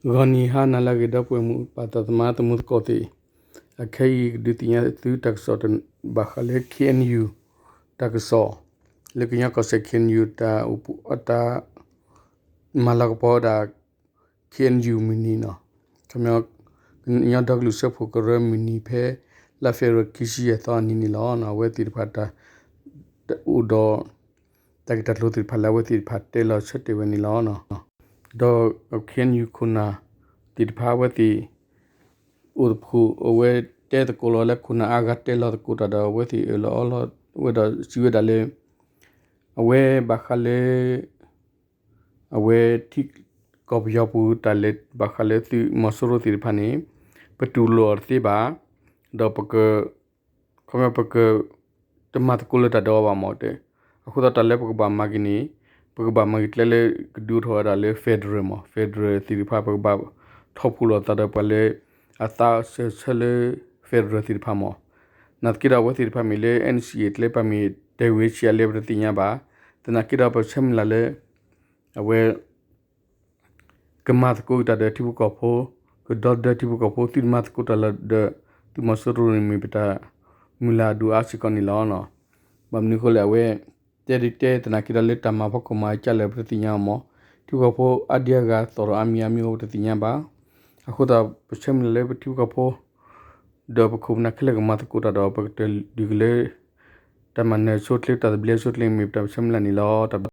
ဂီၤနံၤဟါနၤလၢအဂ့ၤ ဒီပုၢ်ဝဲၢ်မိၢ်ပၢ်သးသမါသမူသကိးသ့ၣ်, အခဲအံၤကဒုးသ့ၣ်ညါသုတၢ်ကစီၣ်ဘၣ်ဃးလၢ K N U တၢ်ကစီၣ်, လၢကညီကီၢ်စဲၣ် K N U တၢ်အိၣ်ဖှိၣ်အတၢ်မၤလၤကပီၤဝဲဒၣ် K N U မုၢ်နံၤနီၤ, ခီပညီ ကညီဒီကလုာ်စၢဖှိၣ်ကရၢမုၢ်နံၤဖဲ လါ February ခံဆံယဲၢ်သီအနံၤန့ၣ်လီၤ. အဝဲသ့ၣ်တဖၣ်တၢ်အိၣ်ဒီး တၢ်ဂ့ၢ်တၢ်ကျိၤသ့ၣ်တဖၣ်လၢအဝဲသ့ၣ်တဖၣ်တဲလီၤဆၢတဲာ်ဝဲန့ၣ်လီၤ. ဒီး K N U ခိၣ်နၢ်သ့ၣ်တဖၣ် အဝဲသ့ၣ် အိၣ်သဖှိၣ် အဝဲတဲသကိးလီၤလၢခိၣ်နၢ်အါဂၤတဲလီၤသကိးတၢ်ဒီး အဝဲသ့ၣ်အၢၣ်လီၤအီလီၤဝဲဒီးစံးဝဲဒၣ်လၢ အဝဲဘၣ်ဃးလၢ အဝဲထံကီၢ်ပယီၤပူၤတၢ်လဲၤဘၣ်ဃးလၢသုးမီၤစိရိၤသ့ၣ်တဖၣ်န့ၣ် ပတူၢ်လိာ်အီၤတသ့ဘၣ်, ဒီး ခီပညီ ပက တမၤသကိးလၢတၢ်ဒီးအီၤဘၣ်မၢ်တဲ. အဃိသတးတၢ်လၢပကဘၣ်မၤက့ၤန့ၣ် ပကဘၣ်မၤက့ၤကျဲလၢကဒုးအိၣ်ထီၣ်ဝဲဒၣ်လၢ federal မၢ် federal သ့ၣ်တဖၣ် ပကဘၣ်ထီၣ်ဖှိၣ်လိာ်သးဒီးပှၤလၢ အသးစၢၢ်ဆၢလၢ federal သ့ၣ်တဖၣ်မၢ်. နာ်သက့ဒီးအဝဲသ့ၣ်တဖၣ်မ့ၢ်လၢ N C A ကျဲပှၤမ့ၢ်တဲဝဲဆံးအါလဲၣ်ပတသ့ၣ်ညါဘၣ်. သနာ်က့ဒီးပဆၢမုၢ်လၢ်လၢ အဝဲ ကမၤသကိးက့ၤတၢ်ဒီးထံဖိကီၢ်ဖိ, ကဒီသဒၢထံဖိကီၢ်ဖိ, သုတမၤသကိးတၢ်လၢဒီး သုးမီၤစိရိၤန့ၣ်မ့ၢ်ပတၢ်မုၢ်လၢ်အဒိၣ်အါစ့ၢ်ကီးန့ၣ်လီၤ. ဘၣ်မနုၤအဃိလဲၣ် အဝဲ တဲဒ်တဲသနာ်က့ဒီးလၢတၢ်မၤဖီခိၣ်မၤအကၢ်လၢပတသ့ၣ်ညါအီၤမၢ်. ထံဖိကီၢ်ဖိအါဒံအါဂၤသီၣ်ဒီးအါမံၤအါမံၤအိၣ်ပတသ့ၣ်ညါဘၣ်. အဃိသတးပဆၢမုၢ်လၢ်လၢပထံဖိကီၢ်ဖိ ဒီးပခိၣ်ပနၢ်ခဲလၢာ်ကမၤသကိးတၢ်ဒီး ပကတၢၢ်ဒုးက့ၤလၢ တၢ်မၤနၢၤဆိကျဲ တၢ်သဘျ့ဆိကျဲ မ့ၢ်ပတၢ်ပဆၢမုၢ်လၢ်န့ၣ်လီၤ.